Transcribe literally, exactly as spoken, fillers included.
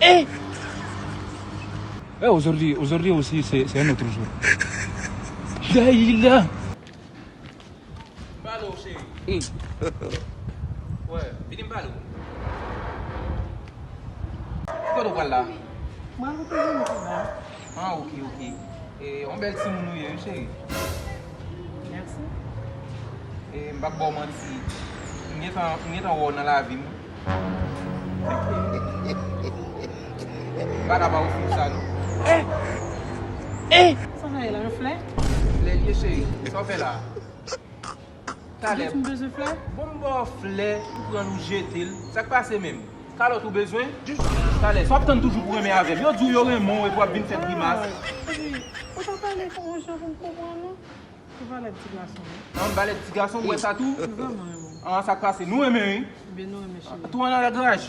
Eh! Eh, aujourd'hui, aujourd'hui aussi, c'est, c'est un autre jour. Daïla! Balo, cheri. Wè, vini m pale w. Ki kote w pral la? Mwen al kote zanmi m la. Ah, ok, ok. E, yon bèl timoun ou ye, wi, cheri. Mèsi. E, m p ap ba w manti. M gentan, m gentan wè w nan lavi m. M pa ka ba w fim sa, non. Eh! Eh! Sa sa ye la, yon flè? Flè l ye, cheri. Sa w fè la? Talè. Ou di m bezwen flè? Bon, m ba w flè, ou pran l, ou jete l. Sa k pase menm? Kalòt ou bezwen? Talè, sa w ap tann toujou pou renmen avè m? Yo di w yo renmen w epi w ap vin fè grimas. Ah, epi, ou pa pale kon yon jan pou m konprann, non? Ou valè ti gason, wi. An, m valè ti gason, ou wè sa tou? Nou vrèman renmen w. An, sa k pase? Nou renmen, wi. Ebyen, nou renmen cheri. Tou an nan garaj.